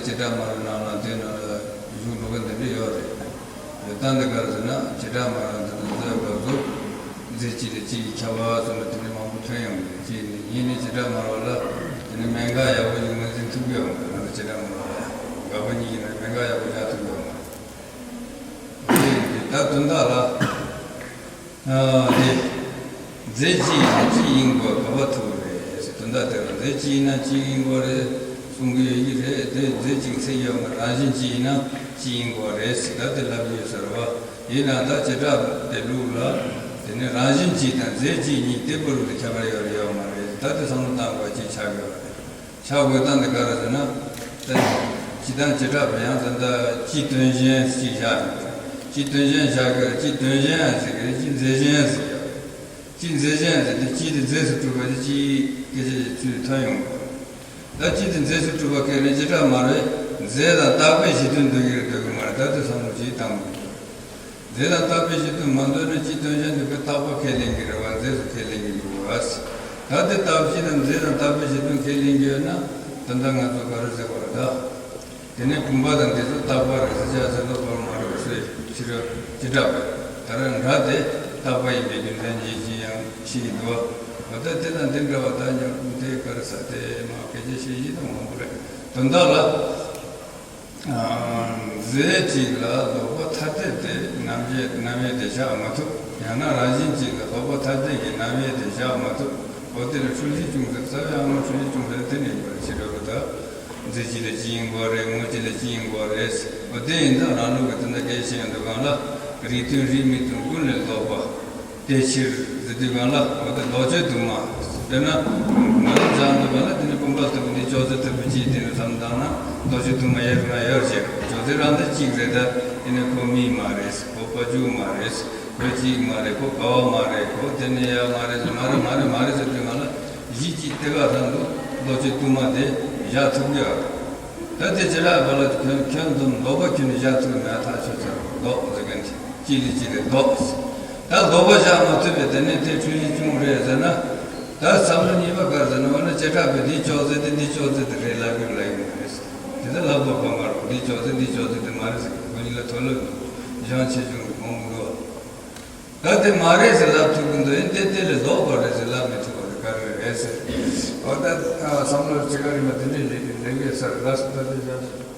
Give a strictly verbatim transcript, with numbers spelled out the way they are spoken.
བྱེ་བྲག་སྨྲ་བའི་ནང་ལ་དེ་ནང་ལ་གཞུང་འགྲོ་གི་འདི་འདྲ་ཡོད་རེད། ཡོད་སྟངས་འདི་ག་རེ་ཟེར་ན། བྱེ་བྲག་སྨྲ་བ་འདི་ནི་མཛད་པ་ཚོ་རྫས་གཅིག་ལ་གཅིག་གིས་ཁྱབ་པ་ཟེར་ན་དེ་འདྲ་མང་པོ་ཐོན་ཡོང་གི་རེད། གཅིག་ནི་ཡིན་ནི་བྱེ་བྲག་སྨྲ་བ་ལ་དེ་ནི་མན་ངག་ཡག་པོ་ཞིག་ངོས་འཛིན་ཐུབ་ཀྱི་ཡོད་མ་རེད། བྱེ་བྲག་སྨྲ་བ་ལ་དགག་པ་གཉིས་ཀྱི་ནང་མན་ངག་ཡག་པོ་སྦྱར་ཐུབ་ཀྱི་ཡོད་མ་རེད། ད་དོན་དག་ལ། ཨ་དེ། རྫས་གཅིག་ཡིན་ན་གཅིག་ཡིན་དགོས་པ་ཐུག་རེད་ཟེར། དོན་དག་དེ་ལ་རྫས་གཅིག་ཡིན་ན་གཅིག་ཡིན་དགོས་རེད་གསུང་གི་ཡོད་ཀྱི་རེད་དེ། རྫས་གཅིག་ཚིག་ཡོད་མ་རང་བཞིན་གཅིག་ཡིན་ན་གཅིག་ཡིན་དགོས་རེད་ཟེར། ད་དེ་ལབ་ཡོད་ཟེར་བ། ཡིན་ན་ད་བྱེ་བྲག་དེ་ལུགས་ལ་དེ་ནི་རང་བཞིན་གཅིག་དང་རྫས་གཅིག་གཉིས་དེ་བར་དུ་ཁྱད་པར་ཡོད་རེད་ཡོད་མ་རེད། ད་དེ་བསམ་བློ་བཏང་དགོས་གཅིག་ཆགས་ཡོད་རེད། ཆགས་དགོས་སྟངས་དེ་ག་རེ་ཟེར་ན། ད་སྤྱིར་བཏང་བྱེ་བྲག་པ་ཡང་ད་ལྟ་སྤྱི་དོན་གཞན་གཅིག་བཞག་ཡོད། སྤྱི་དོན་གཞན་བཞག་གི་རེད། སྤྱི་དོན་གཞན་ཟེར་གི་རེད། སྤྱི་རྫས་གཞན་ཟེར་གི་རེད། སྤྱི་རྫས་གཞན་ཟེར་དེ་སྤྱི་དེ་རྫས་སུ་གྲུབ་པ་དེ་སྤྱིའི་སྐད་ཆ་ཡི་ཚུལ་ཐོན་ཡོང་གི་རེད། ད་སྤྱི་དེ་རྫས་སུ་གྲུབ་པ་ཁས་ལེན་བྱེ་བྲག་སྨྲ་བས་རྫས་དང་རྟག་པའི་གཞི་མཐུན་འདོད་ཀྱི་རེད་འདོད་ཀྱི་མ་རེད། ད་དེ་བསམ་བློ་ཅིག་བཏང་དགོས། རྫས་དང་རྟག་པའི་གཞི་མཐུན་མ་འདོད་ན་སྤྱི་དོན་གཞན་དུ་བས་རྟག་པ་ཁས་ལེན་གྱི་རེད་བ། རྫས་སུ་ཁས་ལེན་གྱི་འདུག་བ། ད་དེ་ལྟ་བུ་སྤྱི་དང་རྫས་དང་རྟག་པའི་གཞི་མཐུན་ཁས་ལེན་གྱི་ཡོད་ན། ད་ལྟ་ང་ཚོ་ག་རེ་ཟེར་བ་རེད་ད། དེ་ནས་བུམ་པ་དང་འདི་ཚོ་རྟག་པ་རེད་ཟེར་བྱ་ཟེར་ལོ་བར་མ་རེད་ཟེར། ཕྱི་རོལ་ཅི་འདྲ་བ། ད་རེས་འདྲ་དེ་རྟག་པ་ཡིན་པའི་རྒྱུ་མཚན་ཉིད་ཀྱིས་ཡང་ཤེས་ཀྱི་འདུག་བ། འོ་ད་དེ་དང་འདི་འདྲ་བ་ད་ཉམས་དེ་ག་རེ་ཟེར་དེ་མ་སྐད་ཆ་བཤད་ཡིན་ན་མང་པོ་རེད། དོན་དག་ལ། རྫས་གཅིག་ལ་ལྡོག་པ་ཐ་དད་དེ་རྣམ་དབྱེ་རྣམ་དབྱེ་དེ་བཞག་མ་ཐུབ། ཡང་ན་རང་བཞིན་གཅིག་ལ་ལྡོག་པ་ཐ་དད་ཀྱི་རྣམ་དབྱེ་དེ་བཞག་མ་ཐུབ། འོ་དེ་ལ་འཁྲུལ་གཞི་ཅུང་ཟད་རྩ་བའི་ཨ་མ་འཁྲུལ་གཞི་ཅུང་ཟད་དེ་ནས་ཡོད་པར་ཕྱི་དྲོ་ལ་ད། རྫས་གཅིག་ལ་གཅིག་ཡིན་དགོས་རེད། དངོས་གཅིག་ལ་གཅིག་ཡིན་དགོས་རེད། འོ་དེ་ཡིན་ཙང་རང་ལུགས་ཀྱི་དོན་དག་སྐད་ཆ་བཤད་འདུག་གང་ལ་རིགས་མཐུན་རིགས་མི་མཐུན་ཀུན་ལས་ལྡོག་པ། དེ་ཕྱིར་ཟེར་དུས་གང་ལ་འོ་དེ་ལྡོག་ཆོས་དུ་མ། དཔེར་ན། ང་ཚོ་སྦྱང་དུས་གང་ལ་དེ་ནི་བུམ་པ་ལྟ་བུ་འདི་ཅོག་ཙེ་ལྟ་བུ་གཅིག་དེ་ནི་བསམ་བཏང་ན་ལྡོག་ཆོས་དུ་མ་ཡར་ང་ཡོད་ཅེས་ཅོག་ཙེ་རང་དེ་གཅིག་རེད། ད་དེ་ནི་ཁོ་མིག་མ་རེད། ཁོ་པ་ཅུ་མ་རེད། ཁོ་གཅིག་མ་རེད། ཁོ་ཀ་བ་མ་རེད། ཁོ་དེ་ནི་ཡ་མ་རེད། མ་རེད་མ་རེད་མ་རེད་ཟེར་དུས་གང་ལ་གཞི་གཅིག་དེ་ག་ཐང་དུ་ལྡོག་ཆོས་དུ་མ་དེ་བཞག་ཐུབ་ཀྱི་ཡོད། ད་དེ་ཅི་ར་བ་ལ་ཁྱོད་ཁྱོད་འཛོམས་ལྡོག་པ་ཁྱོད་ནི་བཞག་ཐུབ་ན་ཐག་ཆོད་ཚར་ལྡོག་ཟེར་མཁན་དེ། གཅིག་ལས་གཅིག་ལས་ལྡོག་ད་ལྡོག་པ་བཞག་མ་ཐུབ་པས་དེ་ནས་དེ་འཁྲུལ་གཞི་ཅུང་རེད་ཟེར་ན། ད་བསམ་བློ་གཉིས་པ་ག་རེ་ཟེར་ན། འོ་ན་བྱེ་བྲག་པས་འདི་ཅོག་ཙེ་དེ་འདི་ཅོག་ཙེ་དེ་རེད་ལབ་རྒྱུ་ལ་ཡོད་མ་རེད། དེ་ཚོ་ལབ་དགོས་པ་མ་རེད། འདི་ཅོག་ཙེ་འདི་ཅོག་ཙེ་དེ་མ་རེད་ཟེར་གི་ཁོ་གཉིས་ལ་མཐོ་སློབ་འདུག་སྦྱང་ཆེ་ཆུང་གི་མང་པོ་འདུག་ད་དེ་མ་རེད་ཟེར་ལབ་ཐུབ་ཀྱི་འདུག་ཡིན་ཏེ་དེ་ལས་ལྡོག་པ་རེད་ཟེར་ལབ་མི་ཐུབ་པ་དེ་ག་རེ་རེད་ཟེར། འོ་ད་བསམ་བློ་ཅི་ག་རེ་མ་དེ་འདྲས་རེད་རེད་གི་ཟེར་ལ་སོ་ད་དེ་བཞག